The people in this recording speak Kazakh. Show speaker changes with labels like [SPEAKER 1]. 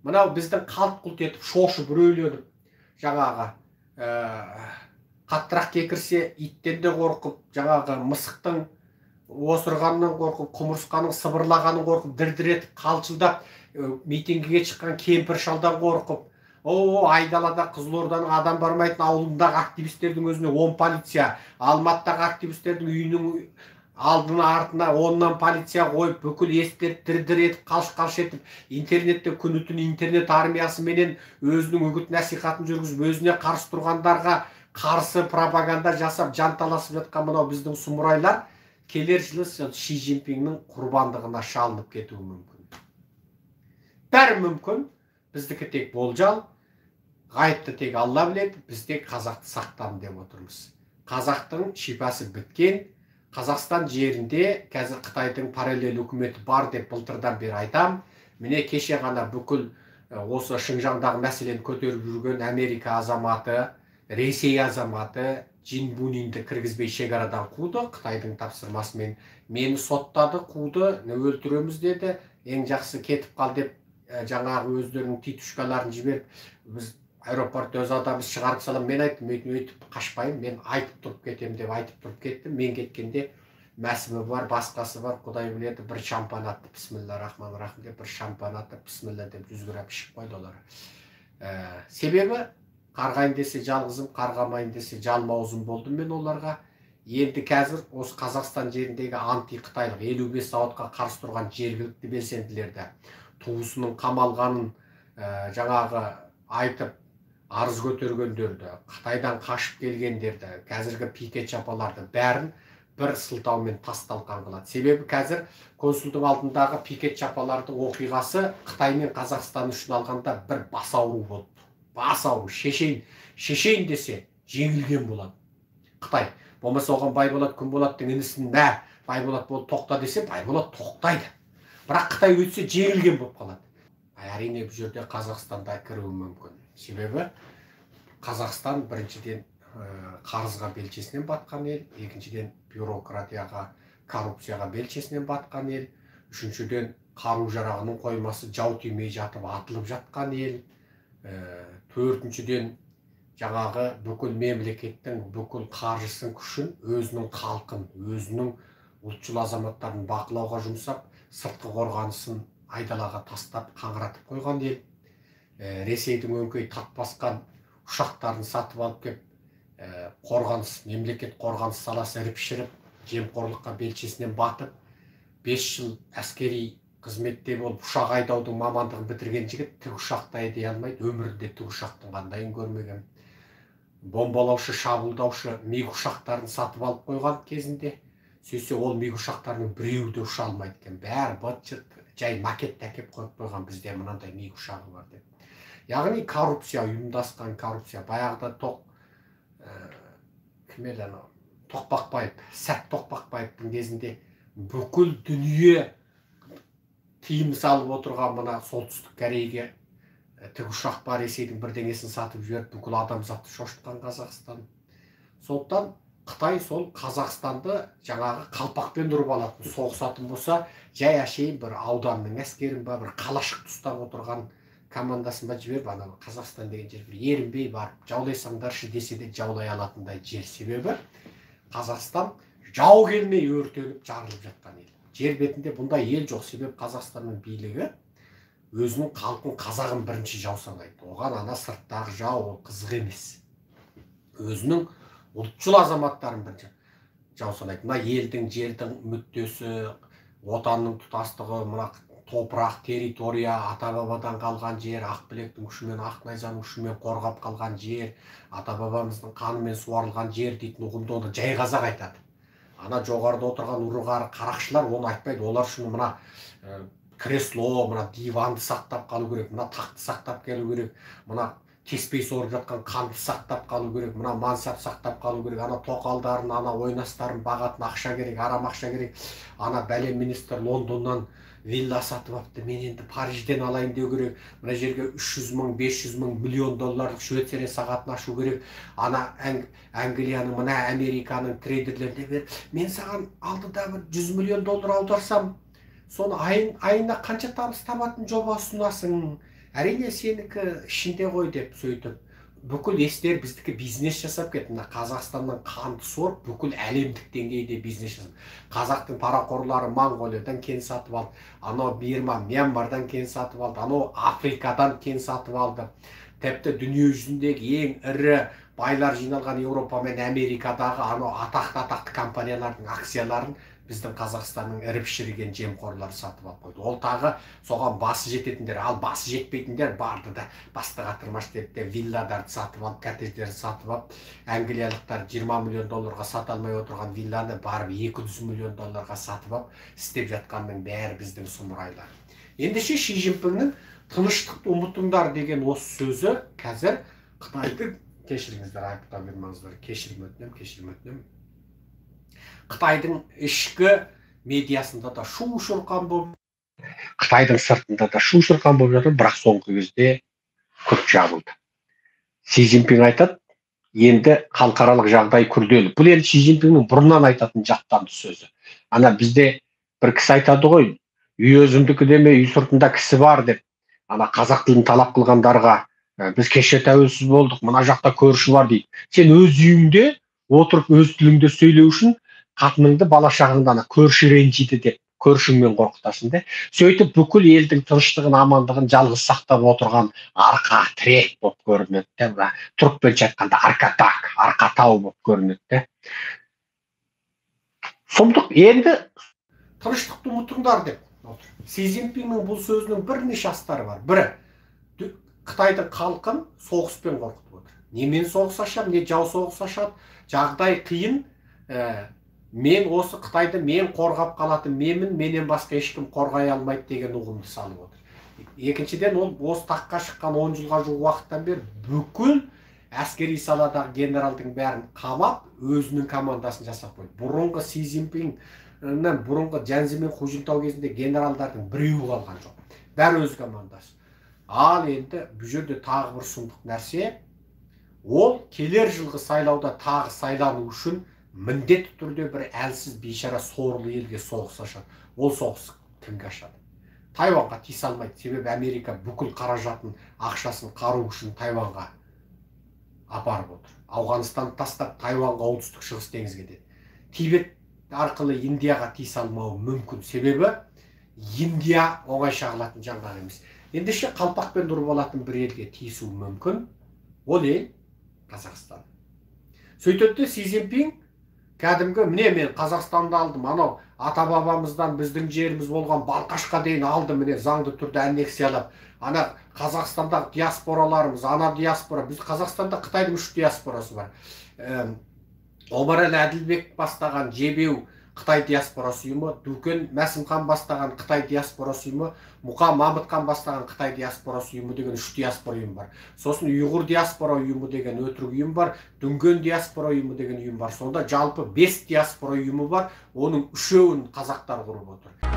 [SPEAKER 1] Мынау біздің қалт-құлт етіп, шошып, үрейленіп, жаңағы қаттырақ кекірсе, иттен де қорқып, жаңағы мысықтың осырғанынан қорқып, құмырсқаның сыбырлағанын қорқып, дір-дір етіп, қалшылдап, митингіге шыққан кемпір шалдан қорқып, айдалада Қызылорданың адам бармайтын ауылындағы активистердің өзіне 10 полиция, Алматыдағы активистердің үйінің алдына артына 10-нан полиция қойып, бүкіл есіктерді дір-дір етіп, қалш-қалш етіп, интернетте күні-түні интернет армиясыменен өзінің үгіт насихатын жүргізіп, өзіне қарсы тұрғандарға қарсы пропаганда жасап, жанталасып жатқан мынау біздің сұмырайлар келер жылы Ши Цзиньпиннің құрбандығына шалынып кетуі мүмкін. Бәрі мүмкін, біздікі тек болжал, ғайыпты тек Алла біледі, біз тек қазақты сақтан деп отырмыз. Қазақтың шипасы біткен. Қазақстан жерінде қазір Қытайдың параллель үкіметі бар деп былтырдан бері айтам. Міне кеше ғана бүкіл осы Шыңжаңдағы мәселені көтеріп жүрген Америка азаматы, Ресей азаматы Джин Бунинді кіргізбей шекарадан қуды. Қытайдың тапсырмасымен мені соттады, қуды, өлтіреміз деді. Ең жақсы кетіп қал деп жаңағы өздерінің титушкаларын жіберіп, біз аэропортта өз адамымыз шығарып салам. Мен айттым, өйтіп қашпаймын, мен айтып тұрып кетемін деп айтып тұрып кеттім. Мен кеткенде мәсімі бар, басқасы бар, Құдай біледі, бір шампан атты, бісміллә рахман рахим деп бір шампан атып, бісміллә деп 100 грамм ішіп қойды олар. Себебі қарғайын десе жалғызым, қарғамайын десе жалмауызым болдым мен оларға. Енді қазір осы Қазақстан жеріндегі анти-қытайлық 55 зауытқа қарсы тұрған жергілікті белсенділерді, туысының қамалғанын жаңағы айтып арыз көтергендерді, Қытайдан қашып келгендерді, қазіргі пикет шапаларды бәрін бір сылтаумен тас талқан қылады. Себебі қазір консулдың алдындағы пикет шапалардың оқиғасы Қытай мен Қазақстан үшін алғанда бір бас ауру болды. Бас ауру, шешейін десе жеңілген болады Қытай. Болмаса оған Байболат Күнболаттың інісін мә, Байболат бол тоқта десе, Байболат тоқтайды. Бірақ Қытай өтсе жеңілген болып қалады. Әрине бұл жерде Қазақстанда кіруі мүмкін. Себебі Қазақстан біріншіден қарызға белшесінен батқан ел, екіншіден бюрократияға, коррупцияға белшесінен батқан ел, үшіншіден қару жарағының қоймасы жау тимей жатып атылып жатқан ел, төртіншіден жаңағы бүкіл мемлекеттің бүкіл қаржысын, күшін өзінің халқын, өзінің ұлтшыл азаматтарын бақылауға жұмсап, сыртқы қорғанысын айдалаға тастап қаңыратып қойған ел. Ресейдің өңкей тат басқан ұшақтарын сатып алып кеп, қорғаныс, мемлекет қорғаныс саласы іріп-шіріп, жемқорлыққа белшесінен батып, 5 жыл әскери қызметте болып ұшақ айдаудың мамандығын бітірген жігіт тікұшақты айдай алмайды, өмірінде тікұшақтың қандайын көрмеген. Бомбалаушы, шабуылдаушы МиГ ұшақтарын сатып алып қойған кезінде, сөйтсе ол МиГ ұшақтарының біреуі де ұша алмайды екен. Бәрі быт-шыт, жай макетті әкеп қойып қойған, бізде мынандай МиГ ұшағы бар деп. Яғни коррупция, ұйымдасқан коррупция. Баяғыда кім еді анау? Тоқпақбаев, Сәт Тоқпақбаевтың кезінде бүкіл дүние тыйым салып отырған мына Солтүстік Кореяға тікұшақ бар, Ресейдің бірдеңесін сатып жіберіп, бүкіл адамзатты шошытқан Қазақстан. Сондықтан Қытай сол Қазақстанды жаңағы қалпақпен ұрып алатын, соғысатын болса, жай әшейін бір ауданның әскерін ба, бір қалашықты ұстап отырған командасын ба жіберіп, ана Қазақстан деген жер бір ерінбей барып жаулайсаңдаршы десе де жаулай алатындай жер. Себебі Қазақстан жау келмей өртеніп жарылып жатқан ел. Жер бетінде бұндай ел жоқ. Себебі Қазақстанның билігі өзінің халқын, қазағын бірінші жау санайды. Оған ана сырттағы жау ол қызық емес. Өзінің ұлтшыл азаматтарын бірінші жау санайды. Мына елдің, жердің мүддесі, отанның тұтастығы, мына топырақ, территория, ата-бабадан қалған жер, ақ білектің күшімен, ақ найзаның күшімен қорғап қалған жер, ата-бабамыздың қанымен суарылған жер дейтін ұғымды оны жай қазақ айтады. Ана жоғарыда отырған ұры-қары қарақшылар оны айтпайды. Олар үшін мына кресло, мына диванды сақтап қалу керек, мына тақты сақтап келу керек, мына теспей сорып жатқан қанды сақтап қалу керек, мына мансап сақтап қалу керек, ана тоқалдарын, ана ойнастарын бағатын ақша керек, арам ақша керек, ана бәле министр Лондоннан вилла сатып алыпты, мен енді Парижден алайын деу керек, мына жерге 300 мың, 500 мың, миллион долларлық Швейцария сағатын ашу керек, ана Англияның, мына Американың трейдерлеріне бер, мен саған алдыда бір 100 миллион доллар аударсам, соны айына қанша табыс табатын жоба ұсынасың, Әрине, сенікі ішінде ғой деп сөйтіп бүкіл естер біздікі бизнес жасап кетті. Мына Қазақстаннан қанды сорып, бүкіл әлемдік деңгейде бизнес жасап. Қазақтың парақорлары Моңғолиядан кен сатып алды, анау Бирма, Мьянмардан кен сатып алды, анау Африкадан кен сатып алды. Тіпті дүние жүзіндегі ең ірі байлар жиналған Еуропа мен Америкадағы анау атақты компаниялардың акцияларын біздің Қазақстанның іріп шіріген жемқорлары сатып алып қойды. Ол тағы соған басы жететіндер, ал басы жетпейтіндер барды да басты қатырмаш деп те вилладарды сатып алып, коттедждерді сатып алып, англиялықтар 20 миллион долларға сата алмай отырған вилланы барып 200 миллион долларға сатып алып, істеп жатқанның бәрі біздің сұмырайлар. Ендеше Ши Цзиньпиннің тыныштықты ұмытыңдар деген осы сөзі қазір Қытайдың, кешіріңіздер, айыпқа бұйырмаңыздар, кешірім өтінемін, кешірім өтінемін. Қытайдың ішкі медиасында да шу шұрқан болып, Қытайдың сыртында да шу шұрқан болып жатыр, бірақ соңғы кезде күрт жабылды. Си Цзиньпин айтады, енді халықаралық жағдай күрделі. Бұл енді Си Цзиньпиннің бұрыннан айтатын жаттанды сөзі. Ана бізде бір кісі айтады ғой, үй өзімдікі деме, үй сыртында кісі бар деп. Ана қазақ тілін талап қылғандарға, біз кеше тәуелсіз болдық, мына жақта көрші бар дейді. Сен өз үйіңде отырып өз тіліңде сөйлеу үшін қатыныңды, бала шағаңды ана көрші ренжиді деп көршіңмен қорқытасың де. Сөйтіп бүкіл елдің тыныштығын, амандығын жалғыз сақтап отырған арқа тірек болып көрінеді де. Мына түрікменше айтқанда аркатак, арқа тау болып көрінеді де. Сұмдық. Енді тыныштықты ұмытыңдар деп отыр. Си Цзиньпиннің бұл сөзінің бірнеше астары бар. Бірі, Қытайдың халқын соғыспен қорқытып отыр. Не мен соғыс ашам, не жау соғыс ашады. Жағдай қиын. Мен осы Қытайды мен қорғап қалатын менмін, менен басқа ешкім қорғай алмайды деген ұғымды салып отыр. Екіншіден, ол осы таққа шыққан 10 жылға жуық уақыттан бері бүкіл әскери саладағы генералдың бәрін қамап, өзінің командасын жасап қойды. Бұрынғы Си Цзиньпиннің, бұрынғы Чжан Цзэминь, Ху Цзиньтао кезінде генералдардың біреуі қалған жоқ. Бәрі өз командасы. Ал енді бұл жерде тағы бір сұмдық нәрсе, ол келер жылғы сайлауда тағы сайлану үшін міндетті түрде бір әлсіз бейшара сорлы елге соғыс ашады. Ол соғыс кімге ашады? Тайваньға тиісе алмайды, себебі Америка бүкіл қаражатын, ақшасын, қару күшін Тайваньға апарып отыр. Ауғанстанды тастап Тайваньға, оңтүстік шығыс теңізге кетеді. Тибет арқылы Индияға тиісе алмауы мүмкін, себебі Индия оңай шағылатын жаңғақ емес. Ендеше қалпақпен ұрып алатын бір елге тиісуі мүмкін, ол ел Қазақстан. Сөйтеді Си Цзиньпин кәдімгі, міне мен Қазақстанды алдым, анау ата-бабамыздан біздің жеріміз болған Балқашқа дейін алдым, міне заңды түрде аннексиялап. Ана Қазақстандағы диаспораларымыз, ана диаспора, біз Қазақстанда Қытайдың 3 диаспорасы бар. Омарәлі Әділбек бастаған Жебеу Қытай диаспорасы ұйымы, Дүкен Мәсімхан бастаған Қытай диаспорасы ұйымы, Мұқа Мамытхан бастаған Қытай диаспорасы ұйымы деген 3 диаспора ұйымы бар. Сосын Ұйғыр диаспора ұйымы деген өтірік ұйым бар, Дүнген диаспора ұйымы деген ұйым бар. Сонда жалпы 5 диаспора ұйымы бар, оның 3-еуін қазақтар құрып отыр.